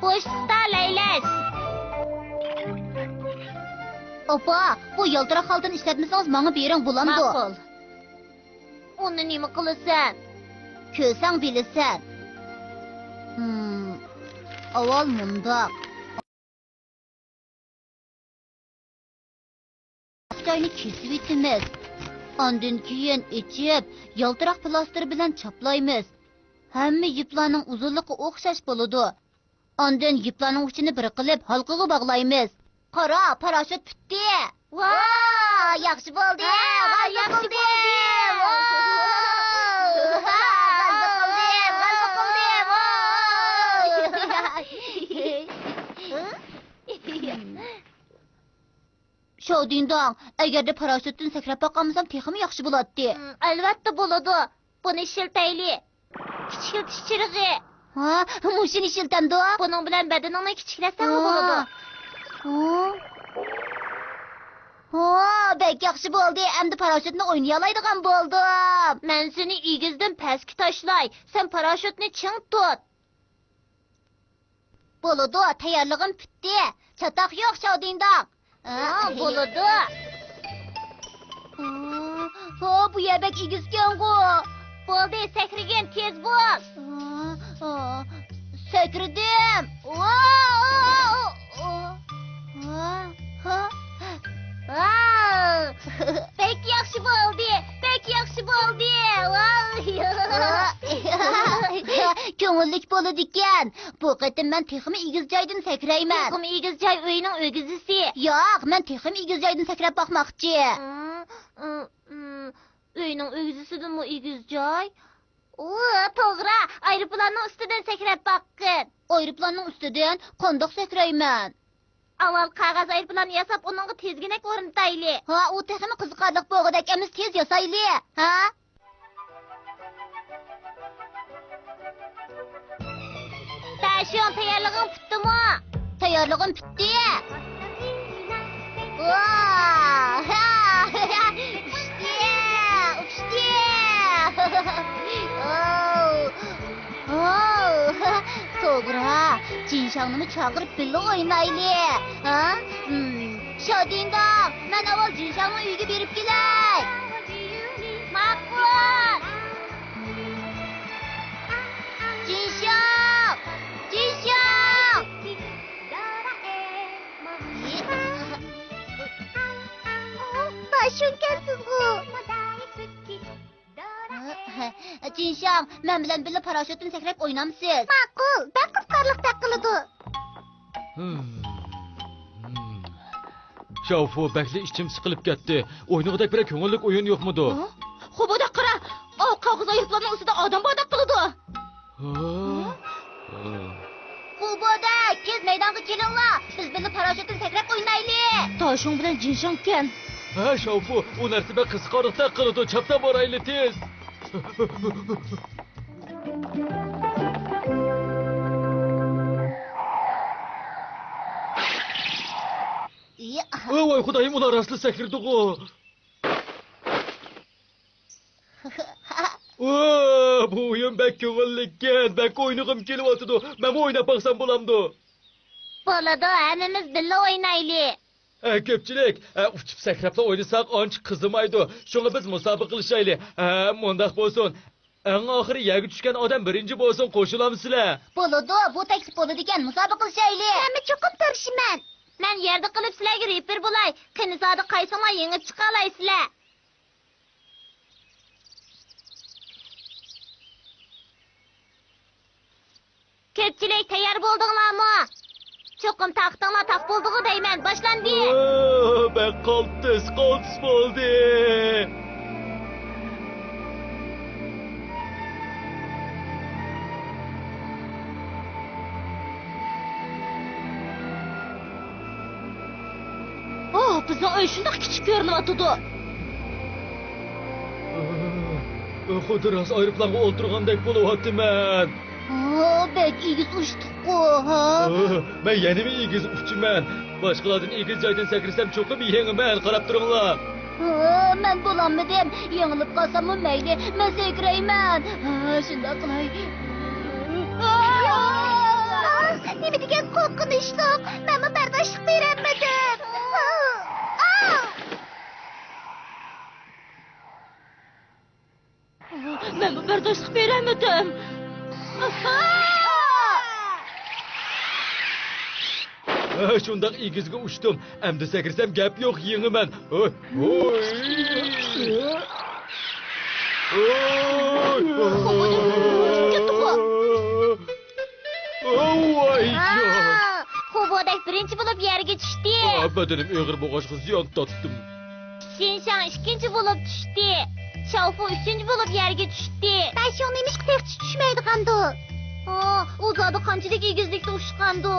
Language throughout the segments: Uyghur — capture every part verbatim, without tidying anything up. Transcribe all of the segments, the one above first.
بوشلۇقتا لەيلەش. ئاپا، بۇ يالتىراق خالتىنى ئىشلەتمىسىڭىز ماڭا بېرىڭ، بولامدۇ؟ ماقۇل. ئۇنى نېمە قىلىسەن؟ كۆرسەڭ بىلىسەن. ھىم، ئاۋۋال مۇنداق. جاينى كېسىۋېتىمىز. ئاندىن كېيىن ئېچىپ، يالتىراق پىلاستېر بىلەن چاپلايمىز. ھەممە يىپلارنىڭ ئۇزۇنلۇقى ئوخشاش بولىدۇ. ئاندىن يىپلارنىڭ ئۇچىنى بىر قىلىپ ھالقىغا باغلايمىز. قارا، پاراشوت پۈتتى. ۋا، ياخشى بولدى. ھا، غەلىبە ياخشى قىلدى. بولدى. ۋا، غەلىبە قىلدى، غەلىبە قىلدى. ۋا. شاۋدىڭداڭ، ئەگەردە پاراشوتتىن سەكرەپ باقالمىسام تېخىمۇ ياخشى بولاتتى. ھىم، ئەلۋەتتە بولىدۇ. بۇنى ئىشلىتەيلى. كىچىكلىتىش چىرىغى. ھا، مۇشۇنى ئىشلىتەمدۇ؟ بۇنىڭ بىلەن بەدىنىڭنى كىچىكلەتسەڭمۇ بولىدۇ. ھا. ھا، بەك ياخشى بولدى. ئەمدى پاراشوتنى ئوينىيالايدىغان بولدۇم. مەن سېنى ئېگىزدىن پەسكە تاشلاي. سەن پاراشوتنى چىڭ تۇت. بولىدۇ، تەييارلىقىم پۈتتى. چاتاق يوق، شاۋدىڭداڭ. ھا، بولىدۇ. ھا، بۇ يەر بەك ئېگىزكەنغۇ. بولدى، سەكرىگىن، تېز بول. ھا، ھا، سەكرىدىم. ۋا، ۋا، ۋا، ۋا. ۋا، ۋا. ۋاو! بەك ياخشى بولدى، بەك ياخشى بولدى. ۋاي. كۆڭۈللۈك بولىدىكەن. بۇ قېتىم مەن تېخىمۇ ئېگىز جايدىن سەكرەيمەن. تېخىمۇ ئېگىز جاي ئۆينىڭ ئۆگزىسى. ياق، مەن تېخىمۇ ئېگىز جايدىن سەكرەپ باقماقچى. ئىم، ئىم، ئىم. ئۆينىڭ ئۆگزىسىدىنمۇ ئېگىز جاي؟ ئۇ، توغرا، ئايروپىلاننىڭ ئۈستىدىن سەكرەپ باققىن. ئايروپىلاننىڭ ئۈستىدىن قانداق سەكرەيمەن؟ ئاۋۋال قەغەز ئايروپىلان ياساپ، ئۇنىڭغا تېزگىنەك ئورنىتايلى. ھا، ئۇ تېخىمۇ قىزىقارلىق بولغۇدەك ئەمەس، تېز ياسايلى. ھا؟ تەشۇڭ، تەييارلىقىڭ پۈتتىمۇ؟ تەييارلىقىم پۈتتى. ۋا! ئۇچتى! ئۇچتى! ۋاو! ۋاو! توغرا، جىنشاڭنىمۇ چاقىرىپ بىللە ئوينايلى. ھا؟ ھىم. شادىنداڭ، مەن ئاۋۋال جىنشاڭنىڭ ئۆيىگە بېرىپ كېلەي. ماقۇل. جىنشاڭ! جىنشاڭ! تاشۇڭكەنسىزغۇ؟ جىنشاڭ، مەن بىلەن بىللە پاراشوتتىن سەكرەپ ئوينامسىز؟ ماقۇل، بەك قىزىقارلىقتەك قىلىدۇ. شاۋفۇ، بەكلا ئىچىم سىقىلىپ كەتتى. ئوينىغۇدەك بىرەر كۆڭۈللۈك ئويۇن يوقمىدۇ؟ ھە؟ خوبودەك قارا! ئاۋۇ قاغىز ئايروپىلاننىڭ ئۈستىدە ئادەم باردەك قىلىدۇ. ھە؟ خوبودەك، تېز مەيدانغا كېلىڭلار. بىز بىللە پاراشوتتىن سەكرەپ ئوينايلى. تاشۇڭ بىلەن جىنشاڭكەن. ھە، شاۋفۇ، ئۇ نەرسە بەك قىزىقارلىقتەك قىلىدۇ. چاپسان بارايلى، تېز. ۋاي خۇدايىم، ئۇلار راستلا سەكرىدىغۇ. ۋا، بۇ ئويۇن بەك كۆڭۈللۈككەن، بەك ئوينىغۇم كېلىۋاتىدۇ. مەنمۇ ئويناپ باقسام بولامدۇ؟ بولىدۇ، ھەممىمىز بىللە ئوينايلى. ھە، كۆپچىلىك، ھە، ئۇچۇپ سەكرەپلا ئوينىساق ئانچە قىزىمايدۇ. شۇڭا بىز مۇسابىقىلىشەيلى. ھە، مۇنداق بولسۇن. ئەڭ ئاخىرى يەرگە چۈشكەن ئادەم بىرىنچى بولسۇن، قوشۇلامسىلەر؟ بولىدۇ، بۇ تەكلىپ بولىدىكەن، مۇسابىقىلىشەيلى. مەنمۇ چوقۇم تىرىشىمەن. مەن يەردە قېلىپ سىلەرگە رېپېر بولاي. قېنى زادى قايسىڭلار يېڭىپ چىقالايسىلەر؟ كۆپچىلىك تەييار بولدۇڭلارمۇ؟ چوقۇم تاقىتىڭلار تاق بولدىغۇ دەيمەن. باشلاندى! ۋا، بەك قالتىس، قالتىس بولدى. ئوھ، بىزنىڭ ئۆي شۇنداق كىچىك كۆرۈنۈۋاتىدۇ. خۇددى راست ئايروپىلانغا ئولتۇرغاندەك بولۇۋاتىمەن. ھا، بەك ئېگىز ئۇچتۇققۇ، ھا؟ مەن يەنىمۇ ئېگىز ئۇچىمەن. باشقىلاردىن ئېگىز جايدىن سەكرىسەم، چوقۇم يېڭىمەن، قاراپ تۇرۇڭلار. ھا، مەن بولالمىدىم. يېڭىلىپ قالساممۇ مەيلى، مەن سەكرەيمەن. ھا، شۇنداق قىلاي. نېمە دېگەن قورقۇنچلۇق! مەنمۇ بەرداشلىق بېرەلمىدىم. ئا! مەنمۇ بەرداشلىق بېرەلمىدىم. ھە، شۇنداق ئېگىزگە ئۇچتۇم. ئەمدى سەكرىسەم گەپ يوق، يېڭىمەن. ھوي، ھوي. ھوي. ۋاي جان. ھا، خوبودەك بىرىنچى بولۇپ يەرگە چۈشتى. ئا، بەدىنىم ئېغىر بولغاچقا زىيان تارتتىم. شىنشاڭ ئىككىنچى بولۇپ چۈشتى. شاۋفۇ ئۈچىنچى بولۇپ يەرگە چۈشتى. داشۇڭ نېمىشقا تېخىچە چۈشمەيدىغاندۇ؟ ھا، ئۇ زادى قانچىلىك ئېگىزلىكتە ئۇچقاندۇ؟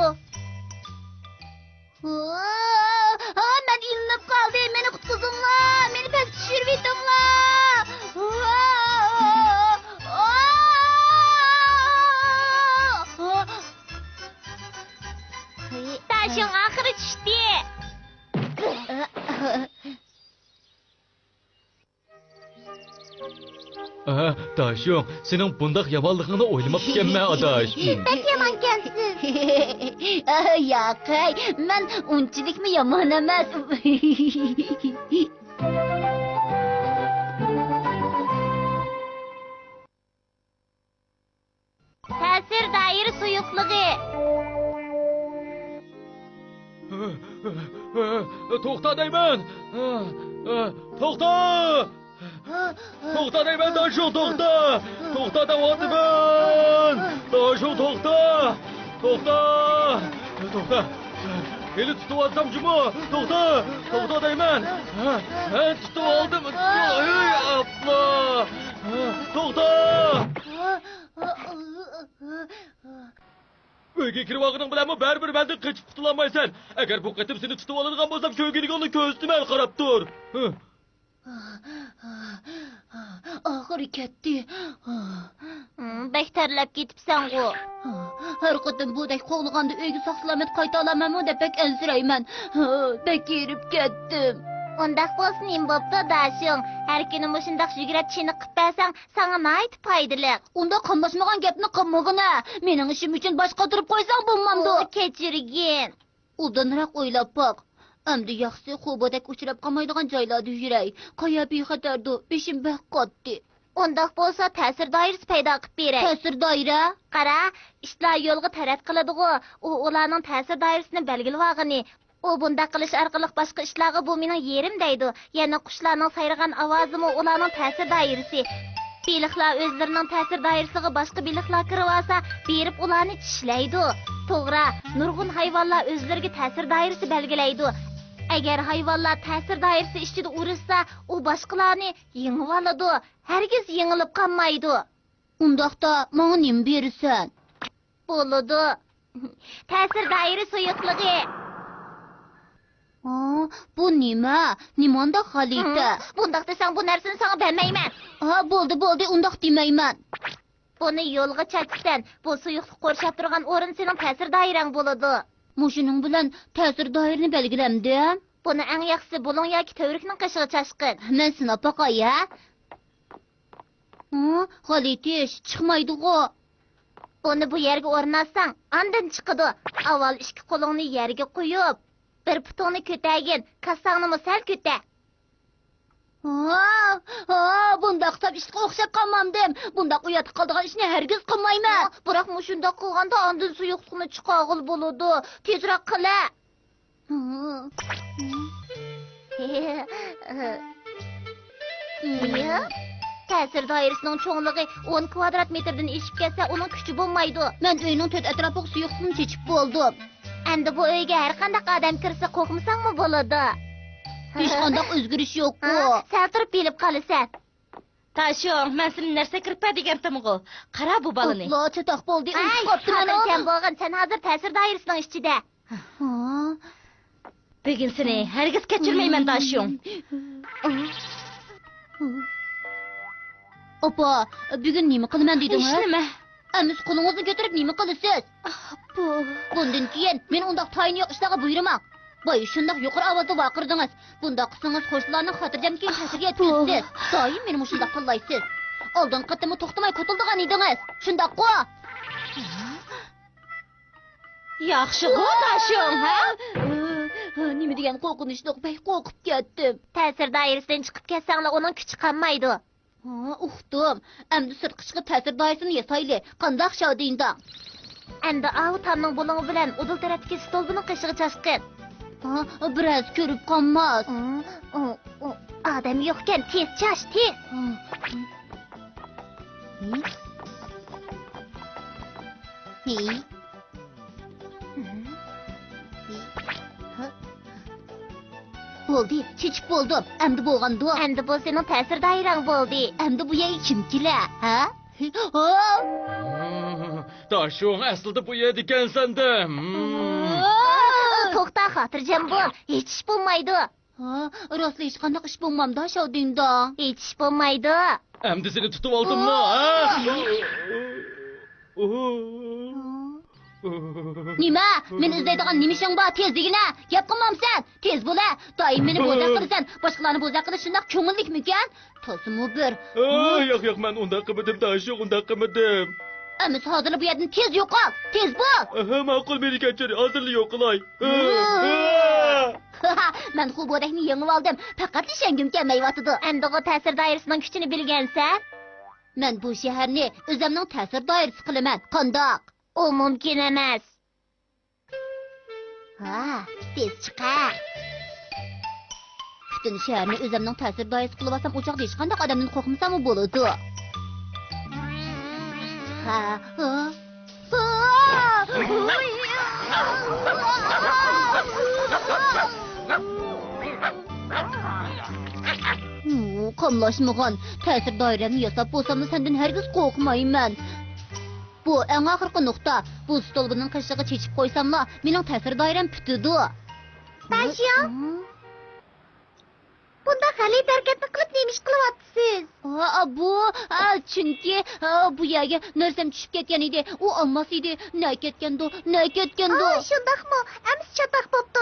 ھا، مەن ئىلىنىپ قالدىم. مېنى قۇتقۇزۇڭلار. مېنى پەسكە چۈشۈرۈۋېتىڭلار. داشۇڭ ئاخىرى چۈشتى. ئاھا، داشۇڭ، سېنىڭ بۇنداق يامانلىقىڭنى ئويلىماپتىكەنمەن، ئاداش. بەك يامانكەنسىز. ئاھ، ياقەي، مەن ئۇنچىلىكمۇ يامان ئەمەس. تەسىر دائىرە سۇيۇقلۇقى. توختا دەيمەن! توختا! توختا دەيمەن، داشۇڭ، توختا! توختا دەۋاتىمەن! داشۇڭ، توختا! توختا! توختا! ھېلى تۇتۇۋالسام جۇمۇ! توختا! توختا دەيمەن! ھە، ھە، تۇتۇۋالدىم! ھەي، ئاپلا! توختا! ئۆيگە كىرىۋالغىنىڭ بىلەنمۇ بەرىبىر مەندىن قېچىپ قۇتۇلالمايسەن. ئەگەر بۇ قېتىم سېنى تۇتۇۋالىدىغان بولسام، كۆرگىنىڭنى كۆزىتىمەن، قاراپ تۇر. ئاخىرى كەتتى. بەك تەرلەپ كېتىپسەنغۇ. ھەر قېتىم بۇدەك قوغلىغاندا ئۆيگە ساق-سالامەت قايتالامەنمۇ دەپ بەك ئەنسىرەيمەن. بەك ھېرىپ كەتتىم. ئۇنداق بولسا نېمە بوپتۇ، داشۇڭ؟ ھەر كۈنى مۇشۇنداق يۈگۈرۈپ چېنىقىپ بەرسەڭ، ساڭا ناھايىتى پايدىلىق. ئۇنداق قاملاشمىغان گەپنى قىلمىغىنە. مېنىڭ ئىشىم ئۈچۈن باش قاتۇرۇپ قويساڭ بولمامدۇ؟ ئۇ، كەچۈرگىن. ئوبدانراق ئويلاپ باق. ئەمدى ياخشىسى خوبودەك ئۇچراپ قالمايدىغان جايلاردا يۈرەي. قايا بىخەتەردۇ، بېشىم بەك قاتتى. ئۇنداق بولسا تەسىر دائىرىسى پەيدا قىلىپ بېرەي. تەسىر دائىرە؟ قارا، ئىتلار يولغا تەرەت قىلىدىغۇ، ئۇ ئۇلارنىڭ تەسىر دائىرىسىنى بەلگىلىۋالغىنى. ئۇ بۇنداق قىلىش ئارقىلىق باشقا ئىتلارغا بۇ مېنىڭ يېرىم دەيدۇ. يەنە قۇشلارنىڭ سايرىغان ئاۋازىمۇ ئۇلارنىڭ تەسىر دائىرىسى. بېلىقلار ئۆزلىرىنىڭ تەسىر دائىرىسىغا باشقا بېلىقلار كىرىۋالسا، بېرىپ ئۇلارنى چىشلەيدۇ. توغرا، نۇرغۇن ھايۋانلار ئۆزلىرىگە تەسىر دائىرىسى بەلگىلەيدۇ. ئەگەر ھايۋانلار تەسىر دائىرىسى ئىچىدە ئۇرۇشسا، ئۇ باشقىلارنى يېڭىۋالىدۇ، ھەرگىز يېڭىلىپ قالمايدۇ. ئۇنداقتا ماڭا نېمە بېرىسەن؟ بولىدۇ. تەسىر دائىرە سۇيۇقلۇقى. ھا، بۇ نېمە؟ نېمانداق غەلىتە؟ ھىم، بۇنداق دېسەڭ، بۇ نەرسىنى ساڭا بەرمەيمەن. ھا، بولدى، بولدى، ئۇنداق دېمەيمەن. بۇنى يولغا چاچىسەن. بۇ سۇيۇقلۇق قورشاپ تۇرغان ئورۇن سېنىڭ تەسىر دائىرەڭ بولىدۇ. مۇشۇنىڭ بىلەن تەسىر دائىرىنى بەلگىلەمدىم. بۇنى ئەڭ ياخشىسى بۇلۇڭ ياكى تۈۋرۈكنىڭ قېشىغا چاچقىن. مەن سىناپ باقاي، ھە؟ ھە، غەلىتە ئىش، چىقمايدىغۇ. ئۇنى بۇ يەرگە ئورناتساڭ، ئاندىن چىقىدۇ. ئاۋۋال ئىككى قولۇڭنى يەرگە قويۇپ، بىر پۇتۇڭنى كۆتەرگىن، كاسساڭنىمۇ سەل كۆتەر. ھا، ھا، بۇنداق ساپ ئىشقا ئوخشاپ قالمامدىم. بۇنداق ئۇياتقا قالىدىغان ئىشنى ھەرگىز قىلمايمەن. بىراق مۇشۇنداق قىلغاندا ئاندىن سۇيۇقلۇقنى چىقارغىلى بولىدۇ. تېزراق قىلە. تەسىر دائىرىسىنىڭ چوڭلۇقى ئون كۋادرات مېتىردىن ئېشىپ كەتسە، ئۇنىڭ كۈچى بولمايدۇ. مەن ئۆينىڭ تۆت ئەتراپىغا سۇيۇقلۇقنى چېچىپ بولدۇم. ئەمدى بۇ ئۆيگە ھەر قانداق ئادەم كىرسە، قورقمىساڭمۇ بولىدۇ. ھېچقانداق ئۆزگىرىش يوققۇ. ھا، سەل تۇرۇپ بىلىپ قالىسەن. تاشۇڭ، مەن سېنى نەرسە كىرىپ بەر دېگەنتىمغۇ. قارا بۇ بالىنى. ئوپلا، چاتاق بولدى، ئۇنتۇپ قاپتىمەن. خاتىرجەم بولغىن، سەن ھازىر تەسىر دائىرىسىنىڭ ئىچىدە. ھا؟ بۈگۈن سېنى ھەرگىز كەچۈرمەيمەن، داشۇڭ. ئاپا، بۈگۈن نېمە قىلىمەن دېدىڭىز؟ ھېچنېمە. ئەمىسە قولىڭىزنى كۆتۈرۈپ نېمە قىلىسىز؟ ئاھ، بۇ. بۇندىن كېيىن مېنى ئۇنداق تايىنى يوق ئىشلارغا بۇيرۇماڭ. بايا شۇنداق يۇقىرى ئاۋازدا ۋارقىرىدىڭىز. بۇنداق قىلسىڭىز قوشنىلارنىڭ خاتىرجەملىكىگە تەسىر يەتكۈزىسىز. دائىم مېنى مۇشۇنداق تىللايسىز. ئالدىنقى قېتىممۇ توختىماي كوتۇلدىغان ئىدىڭىز. شۇنداققۇ؟ ياخشىغۇ داشۇڭ، ھە؟ نېمە دېگەن قورقۇنچلۇق، بەك قورقۇپ كەتتىم. تەسىر دائىرىسىدىن چىقىپ كەتسەڭلار ئۇنىڭ كۈچى قالمايدۇ. ھا، ئۇقتۇم. ئەمدى سىرتقا چىقىپ تەسىر دائىرىسىنى ياسايلى. قانداق شادىنداڭ؟ ئەمدى ئاۋۇ تامنىڭ بۇلۇڭى بىلەن ئۇدۇل تەرەپتىكى ستولپىنىڭ قېشىغا چاچقىن. ھا، بىرەرسى كۆرۈپ قالماس. ئۇ، ئۇ، ئۇ، ئادەم يوقكەن، تېز چاچ، تېز. ھا. ھى؟ ھى؟ بولدى، چېچىپ بولدۇم. ئەمدى بولغاندۇ؟ ئەمدى بۇ سېنىڭ تەسىر دائىرەڭ بولدى. ئەمدى بۇ يەرگە كىم كېلە، ھە؟ داشۇڭ، ئەسلىدە بۇ يەردىكەنسەن-دە. توختا، خاتىرجەم بول. ھېچ ئىش بولمايدۇ. ھا، راستلا ھېچقانداق ئىش بولمامدا، شاۋدىڭداڭ؟ ھېچ ئىش بولمايدۇ. ئەمدى سېنى تۇتۇۋالدىملا، ھە؟ نېمە؟ مېنى ئىزدەيدىغان نېمە ئىشىڭ بار؟ تېز دېگىنە! گەپ قىلمامسەن؟ تېز بولە! دائىم مېنى بوزەك قىلىسەن. باشقىلارنى بوزەك قىلىش شۇنداق كۆڭۈللۈكمىكەن؟ تازىمۇ بىر. ئا، ياق، ياق، مەن ئۇنداق قىلمىدىم، داشۇ، ئۇنداق قىلمىدىم. ئەمىسە ھازىرلا بۇ يەردىن تېز يوقال! تېز بول! ئاھا، ماقۇل، مېنى كەچۈر، ھازىرلا يوقىلاي. مەنخۇ بۇدەكنى يېڭىۋالدىم. پەقەتلا ئىشەنگۈم كەلمەيۋاتىدۇ. ئەمدىغۇ تەسىر دائىرىسىنىڭ كۈچىنى بىلگەنسەن؟ مەن بۇ شەھەرنى ئۆزەمنىڭ تەسىر دائىرىسى قىلىمەن. قانداق؟ ئۇ مۇمكىن ئەمەس. ھا، تېز چىقە. پۈتۈن شەھەرنى ئۆزەمنىڭ تەسىر دائىرىسى قىلىۋالسام، ئۇ چاغدا ھېچقانداق ئادەمدىن قورقمىساممۇ بولىدۇ. ھا، ھا. قاملاشمىغان. تەسىر دائىرەمنى ياساپ بولساممۇ، سەندىن ھەرگىز قورقمايمەن. بۇ ئەڭ ئاخىرقى نۇقتا. بۇ ستولبىنىڭ قېشىغا چېچىپ قويساملا، مېنىڭ تەسىر دائىرەم پۈتىدۇ. داشياڭ، بۇنداق غەلىتە ھەرىكەتنى قىلىپ نېمە ئىش قىلىۋاتىسىز؟ ئا، بۇ، ئا، چۈنكى، ئا، بۇ يەرگە نەرسەم چۈشۈپ كەتكەن ئىدى. ئۇ ئالماس ئىدى. نە كەتكەندۇ، نە كەتكەندۇ؟ ئا، شۇنداقمۇ؟ ئەمىسە چاتاق بوپتۇ.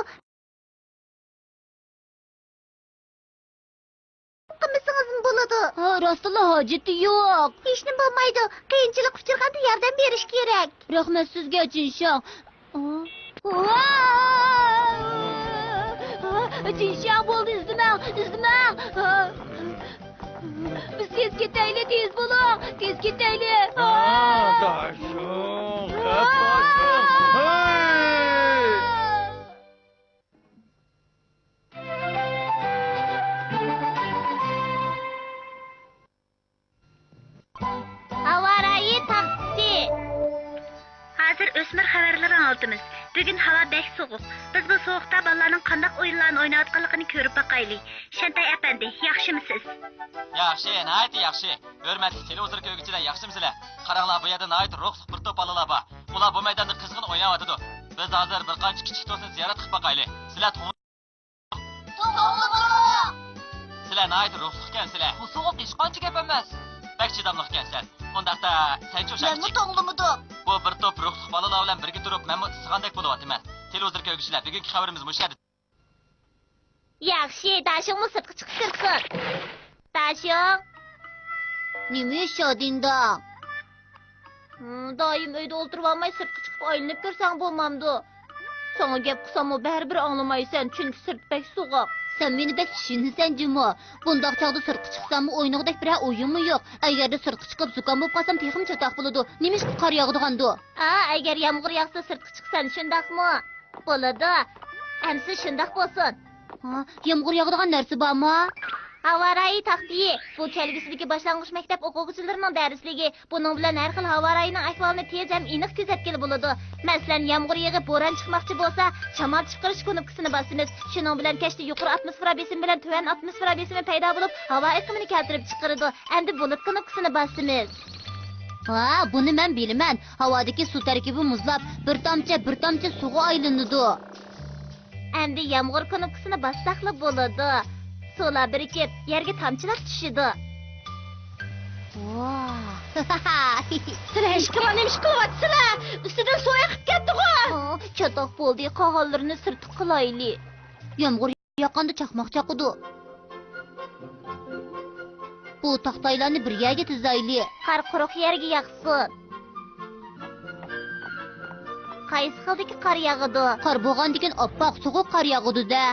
قىلمىسىڭىزمۇ بولىدۇ. ھا، راستلا ھاجىتى يوق. ھېچنېمە بولمايدۇ. قىيىنچىلىققا ئۇچرىغاندا ياردەم بېرىش كېرەك. رەھمەت سىزگە، جىنشاڭ. ئا، ۋا! جىنشاڭ، بولدى، ئىزدىمەڭ، ئىزدىمەڭ. بىز تېز كېتەيلى، تېز بولۇڭ، تېز كېتەيلى. ھا، داشۇڭ، خەپ باشلىق. ھەي! ھاۋا رايى تاختىسى. ھازىر ئۆسمۈر خەۋەرلىرى ئاڭلىتىمىز. بۈگۈن ھاۋا بەك سوغۇق. بىز بۇ سوغۇقتا بالىلارنىڭ قانداق ئويۇنلارنى ئويناۋاتقانلىقىنى كۆرۈپ باقايلى. شەنتەي ئەپەندى، ياخشىمۇسىز؟ ياخشى، ناھايىتى ياخشى. ھۆرمەتلىك تېلېۋىزور كۆرگۈچىلەر، ياخشىمۇسىلەر؟ قاراڭلار، بۇ يەردە ناھايىتى روھلۇق بىر توپ بالىلار بار. ئۇلار بۇ مەيداندا قىزغىن ئويناۋاتىدۇ. بىز ھازىر بىر قانچە كىچىك دوستنى زىيارەت قىلىپ باقايلى. سىلەر توڭ-، سىلەر ناھايىتى روھلۇق ئىكەنسىلەر. بۇ سوغۇق ھېچقانچە گەپ ئەمەس. بەك چىداملىق ئىكەنسەن. ئۇنداقتا سەنچۇ، مەنمۇ شاھچىك؟ توڭلىمىدىم. بۇ بىر توپ روھلۇق بالىلار بىلەن بىرگە تۇرۇپ، مەنمۇ ئىسسىغاندەك بولۇۋاتىمەن. تېلېۋىزور كۆرگۈچىلەر، بۈگۈنكى خەۋىرىمىز مۇشۇ يەردە. ياخشى، داشۇڭمۇ سىرتقا چىقىپ كىرسۇن. داشۇڭ. نېمە ئىش، شادىنداڭ؟ ھىم، دائىم ئۆيدە ئولتۇرۇۋالماي سىرتقا چىقىپ ئايلىنىپ كۆرسەڭ بولمامدۇ؟ ساڭا گەپ قىلساممۇ بەرىبىر ئاڭلىمايسەن، چۈنكى سىرت بەك سوغۇق. سەن مېنى بەك چۈشىنىسەن جۇمۇ. بۇنداق چاغدا سىرتقا چىقساممۇ ئوينىغۇدەك بىرەر ئويۇنمۇ يوق. ئەگەردە سىرتقا چىقىپ زۇكام بولۇپ قالسام تېخىمۇ چاتاق بولىدۇ. نېمىشقا قار ياغىدىغاندۇ؟ ھا، ئەگەر يامغۇر ياغسا سىرتقا چىقىسەن، شۇنداقمۇ؟ بولىدۇ. ئەمسە شۇنداق بولسۇن. ھا، يامغۇر ياغىدىغان نەرسە بارمۇ؟ ھاۋا رايى تاختىيى، بۇ كەلگۈسىدىكى باشلانغۇچ مەكتەپ ئوقۇغۇچىلىرىنىڭ دەرسلىكى. بۇنىڭ بىلەن ھەر خىل ھاۋا رايىنىڭ ئەھۋالىنى تېز ھەم ئېنىق كۆزەتكىلى بولىدۇ. مەسىلەن، يامغۇر يېغىپ، بوران چىقماقچى بولسا، شامال چىقىرىش كۇنۇپكىسىنى باسىمىز. شۇنىڭ بىلەن كەچتە يۇقىرى ئاتموسفېرا بېسىمى بىلەن تۆۋەن ئاتموسفېرا بېسىمى پەيدا بولۇپ، ھاۋا ئېقىمىنى كەلتۈرۈپ چىقىرىدۇ. ئەمدى بۇلۇت كۇنۇپكىسىنى باسىمىز. ھا، بۇنى مەن بىلىمەن. ھاۋادىكى سۇ تەركىبى مۇزلاپ، بىر تامچە، بىر تامچە سۇغا ئايلىنىدۇ. ئەمدى يامغۇر كۇنۇپكىسىنى باسساقلا بولىدۇ. سۇلار بىرىكىپ، يەرگە تامچىلاپ چۈشىدۇ. ۋاھ. سىلەر ھېچكىملا نېمە ئىش قىلىۋاتىسىلەر؟ ئۈستىدىن سۇ ئېقىپ كەتتىغۇ. ئا، چاتاق بولدى، قالغانلىرىنى سىرتقا قىلايلى. يامغۇر ياغقاندا چاقماق چاقىدۇ. بۇ تاختايلارنى بىر يەرگە تىزايلى. قار قۇرۇق يەرگە ياغسۇن. قايسى خىلدىكى قار ياغىدۇ؟ قار بولغاندىكىن ئاپئاق سوغۇق قار ياغىدۇ-دە.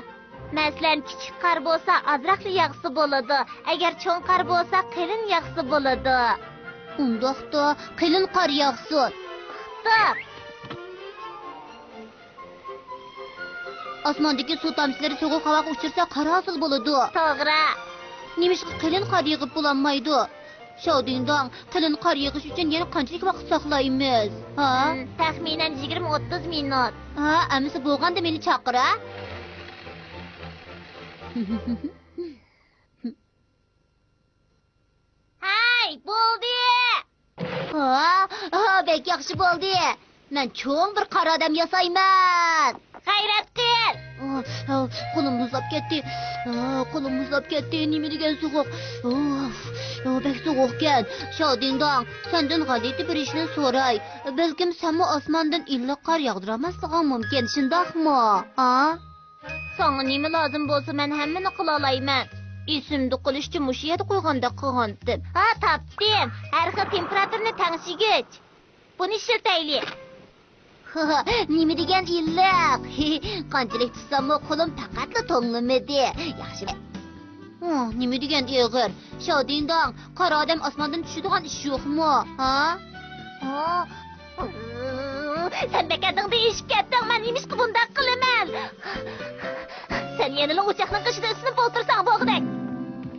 مەسىلەن، كىچىك قار بولسا ئازراقلا ياغسا بولىدۇ، ئەگەر چوڭ قار بولسا قېلىن ياغسا بولىدۇ. ئۇنداقتا قېلىن قار ياغسۇن. ئۇقتۇق. ئاسماندىكى سۇ تامچىلىرى سوغۇق ھاۋاغا ئۇچرىسا قار ھاسىل بولىدۇ. توغرا. نېمىشقا قېلىن قار يېغىپ بولالمايدۇ؟ شاۋدىڭداڭ، قېلىن قار يېغىش ئۈچۈن يەنە قانچىلىك ۋاقىت ساقلايمىز؟ ھا؟ ھىم، تەخمىنەن يىگىرمە ئوتتۇز مىنۇت. ھا، ئەمىسە بولغاندا مېنى چاقىر، ھە؟ ھەي، بولدى! ھا، ھا، بەك ياخشى بولدى. مەن چوڭ بىر قارا ئادەم ياسايمەن. غەيرەت قىل! ئا، ئا، قولۇم مۇزلاپ كەتتى. ئا، قولۇم مۇزلاپ كەتتى. نېمە دېگەن سوغۇق. ئۇف، ئۇ بەك سوغۇقكەن. شاۋدىڭداڭ، سەندىن غەلىتە بىر ئىشنى سوراي. بەلكىم سەنمۇ ئاسماندىن ئىللىق قار ياغدۇرالماسلىقىڭ مۇمكىن، شۇنداقمۇ؟ ئا؟ ساڭا نېمە لازىم بولسا، مەن ھەممىنى قىلالايمەن. ئېسىمدە قېلىشىچە مۇشۇ يەردە قويغاندەك قىلغانتىم. ھا، تاپتىم. ھەر خىل تېمپېراتۇرىنى تەڭشىگۈچ. بۇنى ئىشلىتەيلى. نېمە دېگەن ئىللىق! قانچىلىك تۇتساممۇ قولۇم پەقەتلا توڭلىمىدى. ياخشى. ئۇ، نېمە دېگەن ئېغىر! شاۋدىڭداڭ، قارا ئادەم ئاسماندىن چۈشىدىغان ئىش يوقمۇ؟ ھا؟ ھا؟ سەن بەك ھەددىڭدىن ئېشىپ كەتتىڭ، مەن نېمىشقا بۇنداق قىلىمەن؟ سەن يەنىلا ئوچاقنىڭ قېشىدا ئىسسىنىپ ئولتۇرساڭ بولغۇدەك.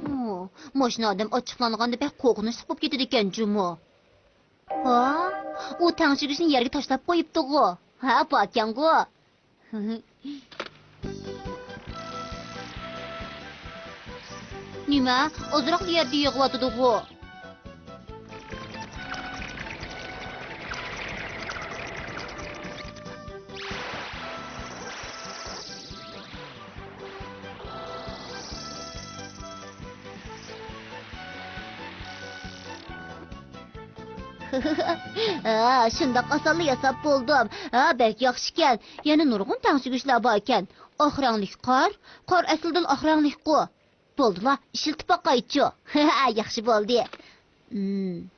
ئۇ، ماشىنا ئادەم ئاچچىقلانغاندا بەك قورقۇنچلۇق بولۇپ كېتىدىكەن جۇمۇ. ھا؟ ئۇ تەڭشىگۈچنى يەرگە تاشلاپ قويۇپتىغۇ. ھە، باركەنغۇ. نېمە؟ ئازراقلا يەردە يىغىۋاتىدىغۇ. ھە، شۇنداق ئاسانلا ياساپ بولدۇم. ھە، بەك ياخشىكەن. يەنە نۇرغۇن تەڭشىگۈچلەر باركەن. ئاق رەڭلىك قار، قار ئەسلىدىلا ئاق رەڭلىكقۇ. بولدىلا، ئىشلىتىپ باقايچۇ. ياخشى بولدى. ئىم.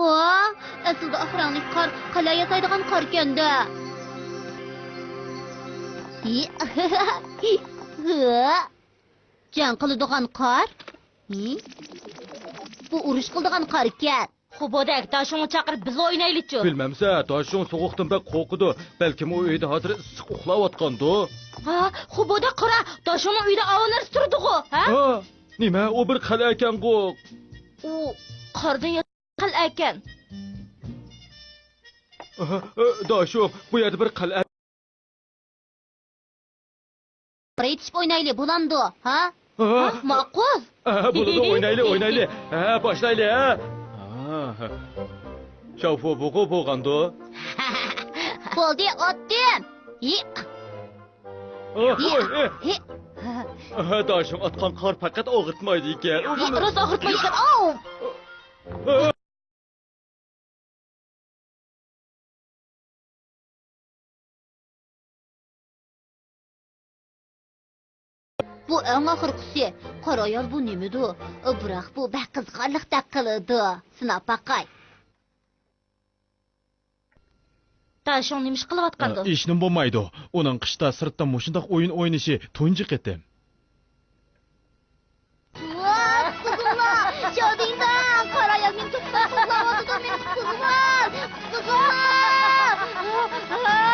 ھا، ئەسلىدە ئاق رەڭلىك قار قەلئە ياسايدىغان قاركەن-دە. جەڭ قىلىدىغان قار؟ بۇ ئۇرۇش قىلىدىغان قاركەن. خوبودەك، داشۇڭنى چاقىرىپ بىللە ئوينايلىچۇ. بىلمەمسە، داشۇڭ سوغۇقتىن بەك قورقىدۇ. بەلكىم ئۇ ئۆيدە ھازىر ئىسسىق ئۇخلاۋاتقاندۇ. ھا، خوبودەك قارا، داشۇڭنىڭ ئۆيىدە ئاۋۇ نەرسە تۇرىدىغۇ، ھە؟ ھا، نېمە، ئۇ بىر قەلئەكەنغۇ. ئۇ قاردىن ياسالغان قەلئەكەن. ئاھا، ئە، داشۇ، بۇ يەردە بىر قەلئە. بىر ئېيتىشىپ ئوينايلى، بولامدۇ؟ ھا؟ ئاھا. ھا، ماقۇل. ئە، بولىدۇ، ئوينايلى، ئوينايلى. ھە، باشلايلى، ھە. ئاھا. شاۋفۇ بۇغۇ بولغاندۇ. بولدى، ئاتتىم. ھى. ئاھ، ھى. ئوي، ئە. ھى. ئاھا، داشۇم ئاتقان قار پەقەت ئاغرىتمايدىكەن. ھى، راست ئاغرىتمايدىكەن. ئاۋ! ئە. بۇ ئەڭ ئاخىرقىسى. قارا ئايال بۇ نېمىدۇ؟ بىراق بۇ بەك قىزىقارلىقتەك قىلىدۇ. سىناپ باقاي. داشۇڭ نېمە ئىش قىلىۋاتقاندۇ؟ ئە، ھېچنېمە بولمايدۇ. ئۇنىڭ قىشتا سىرتتا مۇشۇنداق ئويۇن ئوينىشى تۇنجى قېتىم. ۋاھ، قۇتقۇزۇڭلار! شاۋدىڭداڭ! قارا ئايال مېنى توختىتىپ قوغلاۋاتىدۇ، مېنى قۇتقۇزۇڭلار! قۇتقۇزۇڭلار!